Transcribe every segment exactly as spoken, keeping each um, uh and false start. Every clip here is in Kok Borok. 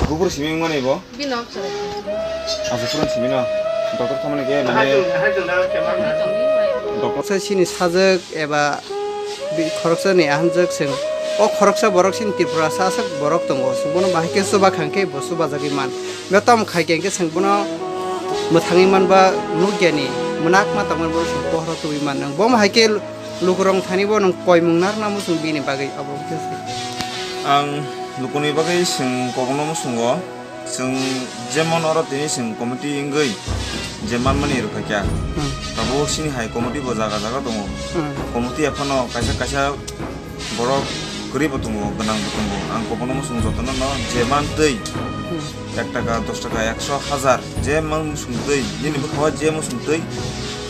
Gubur simi wngmani bo? Bino. Aswk phuru simi no? Doctor thangmani khe mane doctor. Sa chini sajwk eba bi-, khoroksa ni ahamjwk chwng. O khoroksa borok chini Tripura sa aswk borok tongo. Chwng bono bahai khe chuba kha hwnkhe bo chubajagwi man. Bo tamo khai khe hwnkhe chwng bono mwthangwi man ba nukya ni mwnakma tongmani borok chwng bohoro tubui man. Nwng bomo hai khe lukurok thani bo nwng koimung narwkna muchung bini bagwi abo wngkhe se. Ang lukuni bagwi chwng kokno muchungo. Chwng jemon oro tini chwng committee wngwi je manmani rwkhaikha. Hmm. Tabuk chini hai committee bo jaga jaga tongo. Hmm. Committee aphano kaisa kaisa borok kwrwi bo tongo, gwnang bo tongo. Ang kobono muchung jotono no je mantwi Hmm. ek taka, dos taka, ekso, hajar je mang muchung twi, nini bwkhao je muchung twi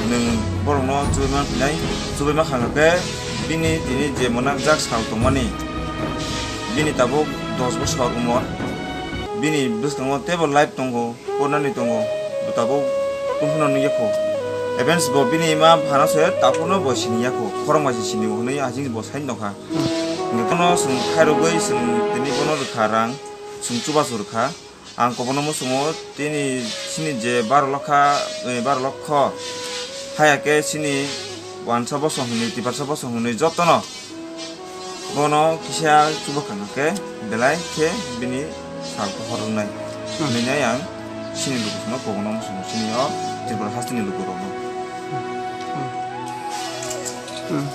nwng borokno chubaima phinai, chubaima kha khe bini tini je mwnakjak sal tongmani, bini tabuk dos bosor umor, bini bwskango teibo life tongo, pornani tongo, bo tabuk kunu phano nukya kho. Events bo bini ima phano se takhukno bo sini ya kho, khorang bai se sini o hwnwi asing bo sai nokha. Hwnkhe bono chwng khairogwi chwng tini bono rwkha rang, chwng chubachu rwkha. Ang kobono muchungo tini chini je baro lokha, eh, baro lokho haya khe chini wansa bosong hwnwi, tiprasa bosong hwnwi jotono bono kisa chubakhang khe belai khe bini sal hor wngnai. Hmm. Hwnwi ang chini lukurokno kobono muchungo chini o Tripura hasteni lukurokno. Hmm. Hmm.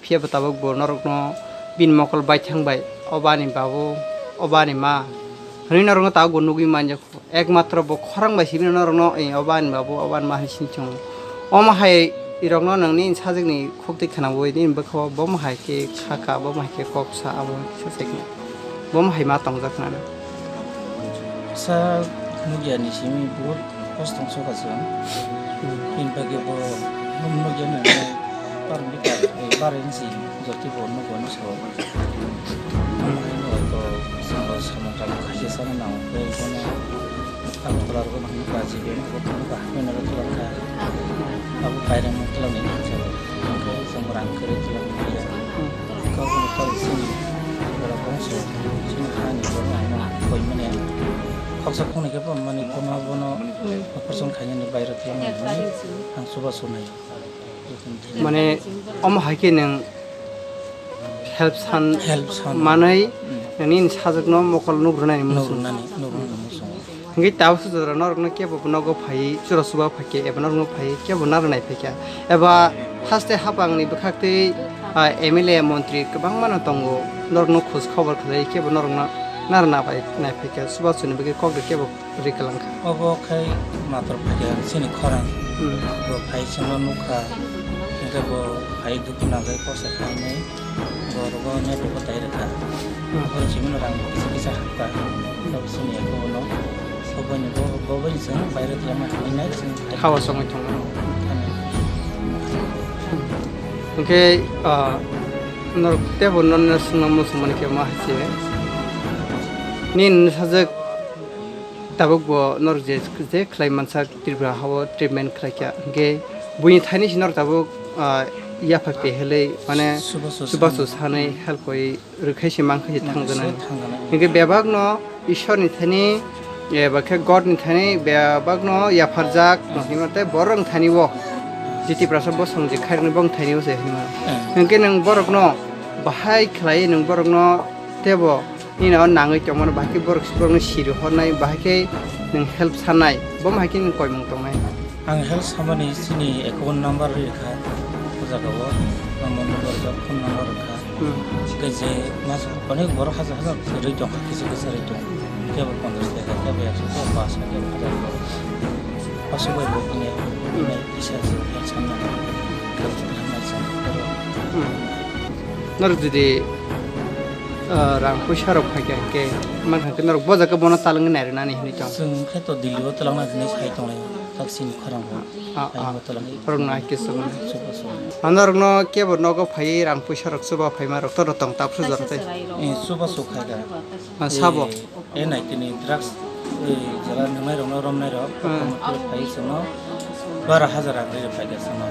Phiya bo tabuk bo norokno bini mokol baithang bai, o bani babu, o bani ma hwnwi norokno tabuk bo nugwi manjak. Ekmatro bo khorang bai simi norokno, eh, obo ani babu, obo ani ma hai sini chwngo. Omo hai rokno nangni sajwkni khuk twi khwnabo, nini bwkha o bomo hai khe kha ka, bomo hai khe kok sa, abo kisa se khe. Bomo hai ma tongjak nani. Sa nugya ni simi buhut kostong soka chwng. Hmm. Himba khe bo nugya nani par meter, eh, bar inchi joti bo nugo no so. Omo hai no to chwng bo samung tang khaisa sana nango khe bono. Abo kwlaro bo nukha, G B M bo nukha, hamya no twlang kha. Abo kairang no twlang ni nukha. Hwnkhe chwng rang kwrwi twlang manya. Hmm. Kok ni kok sini borok bongso sini hani borok ano koi manya. Khoksa khoknwi khe bo mani kono bono operation khainani bairo twlang manya. Ang chuba chunai. Mane omo hai khe nwng help san Help san. Manwi Hmm. nini sajwkno mokol nugrwnani muchung. Nugrwnani, nugrwnani muchung. Hwnkhe tabuk se jora norokno kebo nogo phaiwi chura chuba phaikhe eba norokno phaiwi kebo narwk nai phaikha. Eba haste hapangni bwkhaktwi, ah, M L A montri kwbangmano tongo, norokno khoj khobor khlaiwi kebo norokno narwk nai phaikha, chuba chuni bagwi kok de kebo. Riklang kha. Obo khai mator phaikha chini khorang. Hmm. Bo phai chwngno nukha. Hwnkhe bo phai dukhu nangjak kosa khainai. Bo rogo net rogo tai rwkha. Hmm. Bo chimino rang kisa kisa hapkha. Abo chini eko bono. Bo boni bo, bo boni chwng baire twlangma hinwi nai chwng khai. Hawa songwi tongo. Thani. Hwnkhe, ah, norok teibo nono swngna muchungmani khe ma hai se. Nini sajwk Tabuk bo norok je, je khlai mansa Tripura hao treatment khlai kha, hwnkhe buini thaini se norok tabuk, ah, yaphak te helai mane chubachu chubachu sanai help koi rwkhai se mankha se thangjanani. Thangjanani. Hwnkhe bebak no Ishwar ni thani, eh, ba khe God ni thani bebak no yapharjak, no hinmate borok ni thani bo. Jiti prasa bo song je khairoknai bong thaini o se hinma. Eh. Hwnkhe nwng borokno bahai khlai nwng borokno tebo nini o nangwi tongmano bahai khe borok borokno siri hornai bahai khe nwng help sanai bo bahai khe nwng koimung tongnai. Ang help samani chini account number rikha o jaga o number number rikha phone number rikha. Hmm. Hwnkhe je mas onek borok hajar hajar rwi tongkha kisa kisa rwi tong kebo ponchash taka kebo ekso kebo paanch kebo hajar kebo. Aswk bai bo phunukya, hmm, isa se, ya sanna, kal se, hamnai se, kal se. Hmm. Norok jodi, ah, rang puisa rok phaikha hwnkhe, mankha hwnkhe norok bo jaga bono talangwi nairwnani hinwi tong. Chwng khe to Delhi o talangna hinwi sai tonglai, tak sini khorang bo. Ah, ah. Ai bo talangwi. Borok no hai khe chwng. Chuba chuba. Norok no kebo nogo phaiwi rang puisa rok chuba phaima rok to rotong tapsu jorok tei. Eh, chuba chuba khaikha. Ah, sabo. Eh, E naitini drugs, e, jara nungnai rokno romnai rok, hmm, phai chwngno bara hajar rang rwi phaikha chwngno.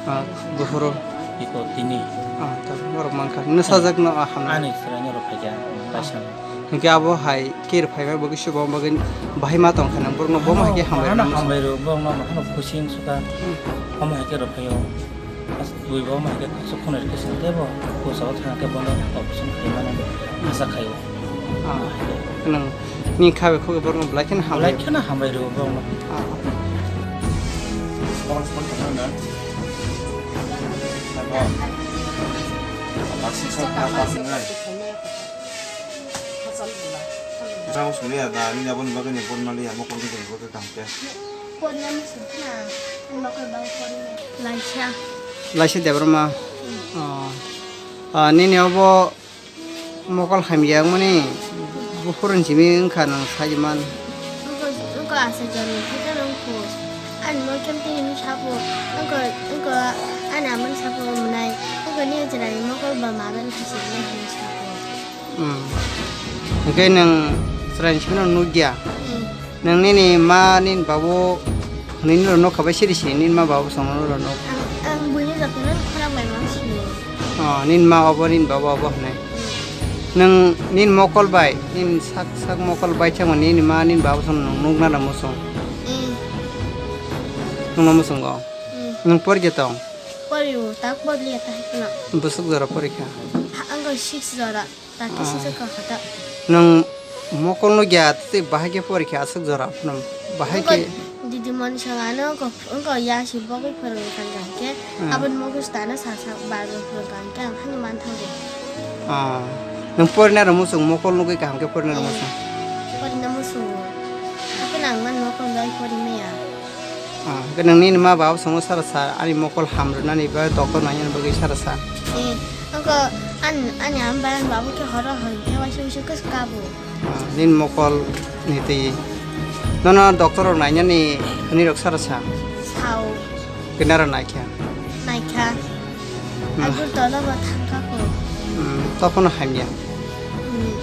Ah, buphuru. Iko tini. Ah, ta borok mankha. Nwsajak no, ah, hamya. Ani chwraino rok phaikha, kaisa. Hwnkhe abo hai kir phaima bagwi subo bagwi bahai ma tongkha nang borokno bo ma hai khe hambai rw. Hambai rw, borokno ma hano khusing suka. Hmm. Omo hai khe rok phaio. As dui bo ma khe khosok khonai khe sing tebo, pusa o thang khe bono operation khlai mano asa khaio. Ah, nang ni khabe khogwi borokno belai kheno hambai. Belai kheno hambai rw borokno. Ah. Borok phone tongmani na. Abo. Abo sing sa ka pa sing nai. Jang sung ya da ni abo ni bagwi ni borno li amo kon ni borno tang khe. Laisa. Laisa Debbarma. Hmm. Oh. Ah, nini obo mokol hamya wngmani buphuruni simi wngkha nwng saiman. Wngkha, wngkha asa jani khe ta wngkhu. Ani mokol tei hwnwi sabu. Wngkha, wngkha ani amani sabu mwnai. Wngkha ni chwraini mokol ba maben khasinai hwnwi sabu. Hmm. Hwnkhe nwng chwraini simi no nukya. Hmm. Nwng nini ma nini babu hwnwi nini rok nukha bai siri siri nini ma babu songno nini rok nuk. Ang, ang buini jotono khorang bai mang sini. Oh, nini ma obo nini babu obo hwnwi. Hmm. Nwng nini mokol bai, nini sak sak mokol bai chamo nini ma nini babu songno nwng nukna na muchung. Hmm. Nwngno muchungo. Hmm. Nwng porikhe tong? Poriwo, tak porliya ta hai kheno. Bwswk jora porikha? Ha, ang six jora. Takhe sijak kha kha ta. Nwng mokol no gya tei bahai khe porikha aswk jora phano bahai khe. Didi moni song ano wngkha ya si bogwi phwrwngwi kha hwnkhe hmm, aboni mokol stana sa sa bar bar phwrwng kha hwnkhe ang hano manthogo. Ah, nwng porina rw muchung mokol nugwi kaham khe porina rw muchung. Porina muchungo. Hapheno ang mani mokol bai pori maya. Ah, hwnkhe nwng nini ma babu songno sara sa, ani mokol ham rwnani ba doctor nainani bagwi sara sa. Eh, wngkha an-, ani ama bai ani babu khe horo hor khe waisa waisa khe kabo. Ah, nini mokol ni twi. Nono doctor rok nainani hwnwi rok sara sa. Sao. Kinaro naikha. Naikha. Hmm. Agul tola bo thangkha ko. Hmm, tophano hamya. Hmm.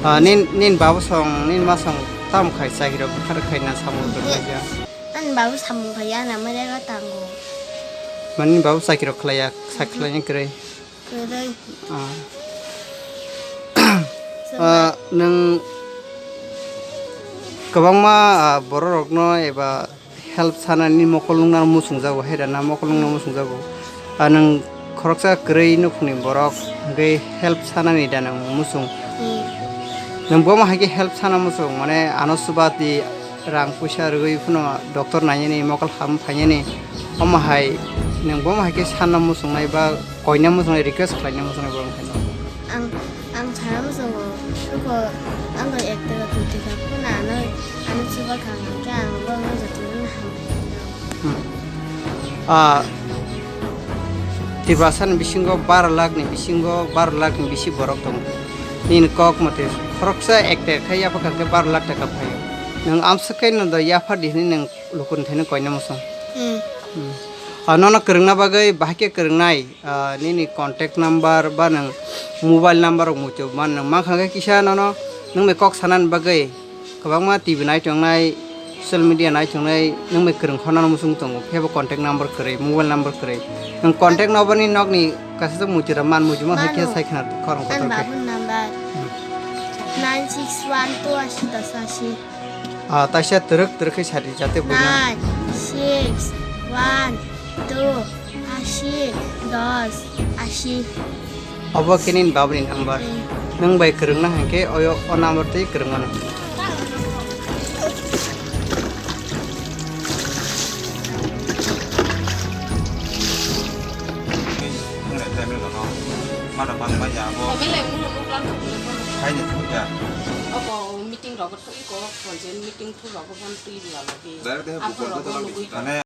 Ah, nin, nin babu song, nin ma song tam khai chakri rok bukhar khai na samung rok khai ja. Ani babu samung khai ya na mare ga tango. Mani babu chakri rok khlai ya, sak khlai ya kwrwi. Kwrwi. Ah. Ah, nwng kwbangma, ah, borok rokno eba help sanani mokol nukna muchungjago, hai rana mokol nukna muchungjago. Ah, nwng khoroksa kwrwi nukhungni borok hwnkhe help sanani da nwng muchung? Hmm. Nwng bomo hai khe help sana muchung, mane ano chuba di rang puisa rwgwi phano doctor nainani mokol ham phainani, omo hai nwng bomo hai khe sanna muchungnai ba koina muchungnai, request khlaina muchungnai borok hai no? Ang, ang sana muchungo, wngkha, ang bai ek taka dui taka phano ano, ano chuba kha hwnkhe ang bo ano jotono hambai. Hmm. Ah, Tiprasa ni bisingo bar lakh ni bisingo bar lakh ni bisi borok tongo. Nini kok mate khoroksa ek taka khe yapha kha khe bar lakh taka phaio. Nwng amswk khe no do yapha di hwnwi nwng lukurok thaino koina muchung. Hmm. Hmm. Ah, nono kwrwngna bagwi bahai khe kwrwngnai, ah, nini contact number ba nwng mobile number rok muitu man nwng mankha khe kisa nono nwng bai kok sanani bagwi kwbangma T V nai tongnai, social media nai tongnai, nwng bai kwrwng khorna muchung tongo, phiyaba contact number kwrwi, mobile number kwrwi. Nwng contact number ni nokni kaisa muitu rok man muitu mankha khe sai khna khorang kotor khe. Mano. Number. Hmm. Nine six one two ashi dos ashi. Ah, taisa twrwk twrwk khe sadi jate buino. Nine six one Two, ashi, dos, ashi. Obo khe nini babuni number. Hmm. Nwng bai kwrwngna hinkhe oyo o number twi kwrwngmano. Meeting rok thwi ko, meeting thwi rok twi ya lagi. Direct deh, Google Pay to lagi.